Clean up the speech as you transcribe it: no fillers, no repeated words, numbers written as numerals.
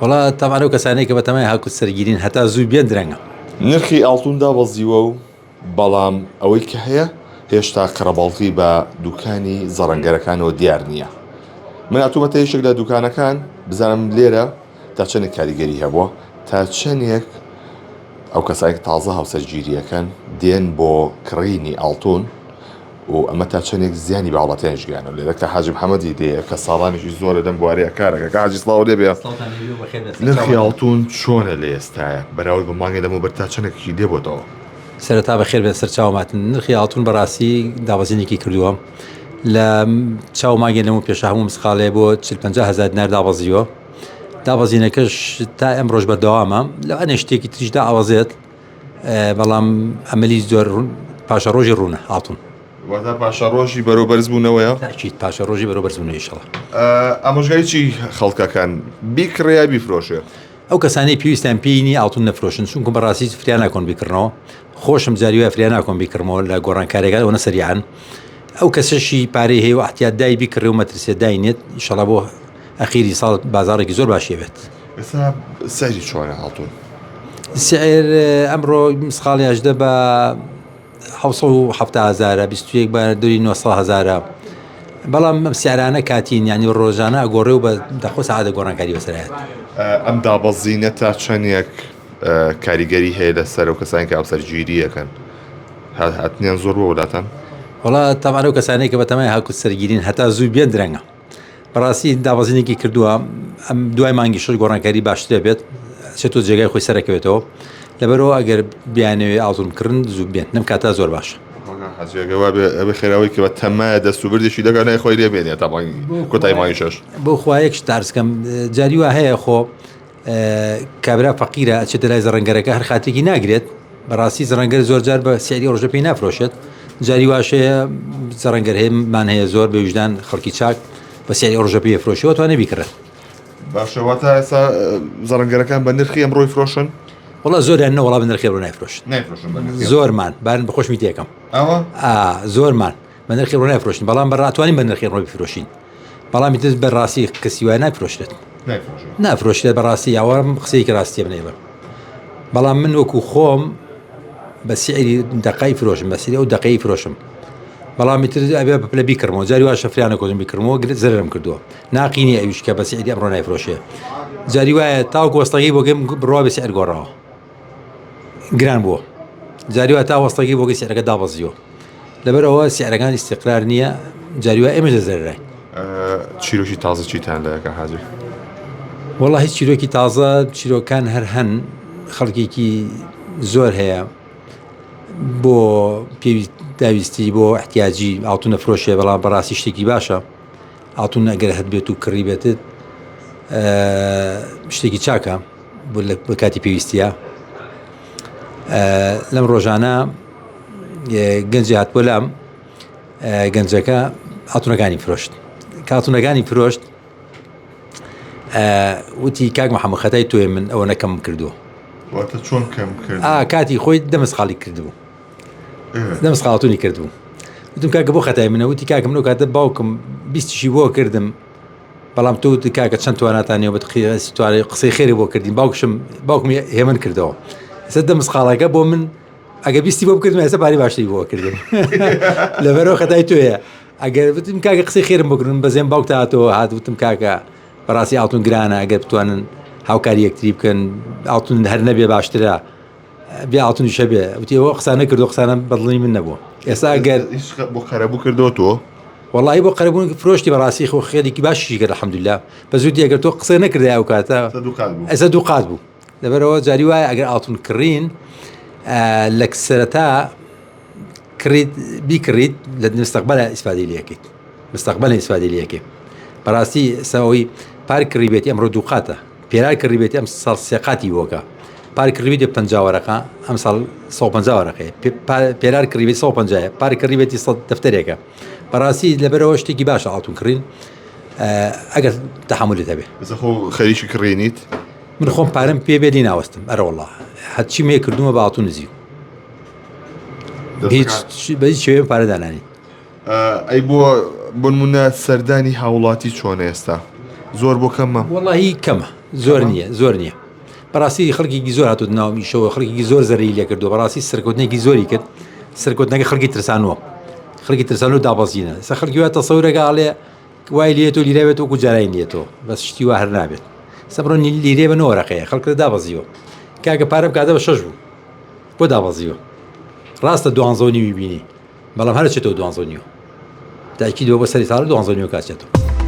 وەڵا تەبعەن ئەو کەسانەی کە بەتەمای هاکو سەرگیرین هەتا زوو بێن درەنگە. نرخی ئاڵتون دابەزیوە و بەڵام ئەوەی کە هەیە هێشتا قەرەباڵغی بە دوکانی زەڕەنگەرەکانەوە دیار نییە. من هاتوومەتە یەکێک لە دوکانەکان بزانم لێرە تا چەندێک کاریگەری هەبووە تا چەندێک ئەو کەسانی کە تازە هاوسەرگیریەکەن دێن بۆ کڕینی ئاڵتون و ئەمە تا چەندێک زیانی بە هاوڵاتیانیش گەیاندوە لێرە کە حاجی محەممەدی دێیە کە ساڵانێکی زۆرە لەم بوارەیە کارەکە کە حاجی سڵاو لێ بێ نرخی ئاڵتون چۆنە لە ئێستاە بەراورد بە مانگی لەمەوبەر تا چەندێکی لێ بۆتەوە؟ سەرەتا بەخێر بێن سەرچاوم هاتن نرخی ئاڵتون بەڕاستی دابەزینێکی کردووە لە چاو مانگێ لەمە پێشە هەموو مسقاڵێ بۆ 40 هزار دینار دابەزیوە دابەزینەکەش تا ئەمڕۆش بەردەوامە لەوانەیە شتێکی تریش دائەوەزێت بەڵام ئەمەلی زۆر پاشە ڕۆژی ڕوونە ئاڵتون. واتە پاشە ڕۆژی بەرەو بەرزبوونەوەیە؟ تاکید پاشە ڕۆژی بەرەو بەرزبوونەوە ئیشەڵا. ئامۆژگاری چی خەڵکەکان بیکڕێ یا بیفرۆشێ؟ ئەو کەسانەی پێویستیان پێی نییە ئاڵتون نەفرۆشن چونکە بەڕاستی فریا ناکۆن بیکڕنەوە خۆشم جاری وایە فریا ناکۆن بیکڕمەوە لە گۆڕانکاریەکان ئەوەنە سەریعن ئەو کەسەشی پارەی هەیە و احتیاط دای بیکڕێ و مەترسێ داینێت ئیشەڵا بۆ ئەخیری ساڵ بازاڕێکی زۆر باشی ئەبێت. ئێستا سعری چۆنە ئاڵتون؟ سعر ئەمڕۆ مسقاڵی 18 بە 770 هزارە 21 بە دوری 900 هزارە بەڵام ئەم سعرانە کاتین یعنی ڕۆژانە ئەگۆڕێ و بە دەخۆ سەعاتە گۆڕانکاری بەسەرایەت. ئەم دابەزینە تا چەندێک کاریگەری هەیە لەسەر ئەو کەسانی کە هاوسەرگیری ئەکەن هاتنیان زۆر بۆ وڵاتان؟ وەڵا تەبعەن ئەو کەسانەی کە بەتەمای هاکو سەرگیرین هەتا زوو بێن درەنگە. بەڕاستی دابەزینێکی کردووە ئەم دوای مانگی شەش گۆڕانکاری باشترە بێت چێت و جێگای خۆی سەرەکەوێتەوە لەبەرەوە ئەگەر بیانەوێ ئاڵتون بکڕن زوو بێن لەم کاتە زۆر باشە حەجیەکە خێراوی کە بە تەمایە دەست و بردێکی دەگا نای خۆی لێ بێنێ تا مانگی کۆتایی مانگی شەش بۆ خوایەک شتارسکەم جاری وا هەیە خۆ کابرا فەقیرە ئەچێتە لای زەڕەنگەرەکە هەر خاترێکی ناگرێت بەڕاستی زەڕەنگەر زۆر جار بە سعری ڕۆژە پێی نافرۆشێت جاری واش هەیە زەڕەنگەر هەیەمان هەیە زۆر بێ ویژدان خەڵکی چاک بە سعری ڕۆژە پێی فرۆشەوە توانێ بیکڕێت باشە واتە ئێستا زەڕەنگەرەکان بە نرخی ئەمڕۆی فرۆشن وڵا زۆریان نە وڵا بە نرخی ڕۆ نایفرۆشن نایفرۆشن بە نرخی زۆرمان بارن بەخۆشمی تێکەم ئەوە ئا زۆرمان بە نرخی ڕۆ نایفرۆشن بەڵام بە ڕاتوانین بە نرخی ڕۆ بفرۆشین بەڵام ئیتر بە ڕاستی کەسی وای نافرۆشرێت نافرۆشرێت بەڕاستی ئەوە قسەیەکی ڕاستیە بنەیڵم بەڵام من وەکو خۆم بە سعری دقای فرۆشم بە سری ئەو دقەی فرۆشم بەڵام ئیتر ئەبێ بە پلە بیکڕمەوە جاری وا شەفریانە کۆزم بیکڕمەوە گرت زەرم کردووە ناقینی ئەویش کە بە سعری ئەمڕۆ نایفرۆشێ جاری وایە تاوەکو وەستەکەی بۆ گەم بڕوا بە سعر گۆڕاوە گران بووە جاری وا تا وەستەکەی بۆگەی سعرەکە دابەزیوە لەبەرئەوە سعرەکان ئیستیقرار نییە جاری وایە ئێمەش لە زەرەراین. چیرۆکی تازە چیتان لایەکە حاجی؟ وەڵا هیچ چیرۆکی تازە چیرۆکان هەر هەن خەڵکێکی زۆر هەیە بۆ پێویست داویستی بۆ احتیاجی ئاڵتونە فرۆشێ بەڵام بەڕاستی شتێکی باشە ئاڵتون ئەگەر هەت بێت و کڕی بێتت شتێکی چاکە بۆ لە کاتی پێویستیە لەم ڕۆژانە گەنجی هاتبووە لام گەنجەکە ئاڵتونەکانی فرۆشت کاتونەکانی فرۆشت وتی کاک محەممەد خەتای تۆێ من ئەوە نەکەم کردووە واتە چۆن کەم کرد کاتی خۆی دەمس خاڵی کردبوو دەمس خاڵتونی کردبوو وتم کاکە بۆ خەتای منە وتی کاکە من کاتە باوکم بیستیشی بۆ کردم بەڵام تۆ وتت کاکە چەند تواناتان نیە بت قسەی خێری بۆ کردین باوکشم باوکم هێمن کردەوە ئێستا دە مسقاڵەکە بۆ من ئەگە بیستی بۆ بکردم ئێستا پارەی باشتری بۆ کردم لەبەرەوە خەتای تۆیە ئەگەر وتم کاکە قسەی خێرم بکردم بەزێن باوکتا هاتەوە هات وتم کاکە بەڕاستی ئاڵتون گرانە ئەگەر بتوانن هاوکاری یەکتری بکەن ئاڵتون هەر نەبێ باشترە بێ ئاڵتونیش هەبێ وتی ئەوە قسانە کردو قسانە بەدڵی من نەبوو ئێستا ئەگەر بۆ قەرەبوو کردەوە تۆ وەڵی بۆ قەرەبوون فرۆشتی بەڕاستی خۆ خێرێکی باشیشی کرد الحمدلله بەس وتی ئەگەر تۆ قسە نەکردای ئەو کاتە ئێستا دوو قات بوو لەبەرەوە جاری وایە ئەگەر ئاڵتون کڕین لە سەرەتا کڕیت بیکڕیت لە مستەقبلە ئیسفادەی لەکەیت مستەقبلە ئیسفادەی لەکەی بەڕاستی سەوەی پار کڕی بێتی ئەمڕۆ دوو قاتە پێرار کڕی بێتی ئەم ساڵ سێ قاتی بۆکە پار کڕی بێتی 50 وەرەقە ئەم ساڵ 150 وەرەقەیە پێرار کڕی بێتی 150 پار کڕی بێتی 100 دەفتەرێکە بەڕاستی لەبەرەوە شتێکی باشە ئاڵتون کڕین ئەگەر تەحملت هەبێ خۆ خەریکی کڕینیت من خۆم پارەم پێ بێ لی ناوەستم ئەرەوەڵا هەرچی مێ کردومە بە ئاڵتون نزیو هیچ بە هیچ شێوەیەک پارە دانانی ئەی بۆ بنمونە سەردانی هاوڵاتی چۆنە ئێستا زۆر بۆ کەمە وەڵی کەمە. زۆر نییە زۆر نییە بەڕاستی خەڵکیی زۆر هاتوت ناوم ئیشەوە خەڵکی زۆر زەرەی لێ کردو بەڕاستی سەرکەوتنێکی زۆری کرد سەرکەوتنەکە خەڵکی ترسانوە خەڵکی ترسان و دابەزینە سە خەڵکی وا تەسەورەکە ئاڵێ وای لێت و لیرە بێت وەکو جارای نیەتەوە بەس شتی وا هەر نابێت سەبڕۆ لیرێ بە نۆرەقەیە خەڵکە دابەزیوە کاکە پارەم کاتە بە شەش بوو بۆ دابەزیوە ڕاستە دوانزە و نیوی بینی بەڵام هەر چێتەوە دوانزە و نیوە تاکیدەوە بۆ سەری ساڵ دوانزە و نیوە کاچێتەوە.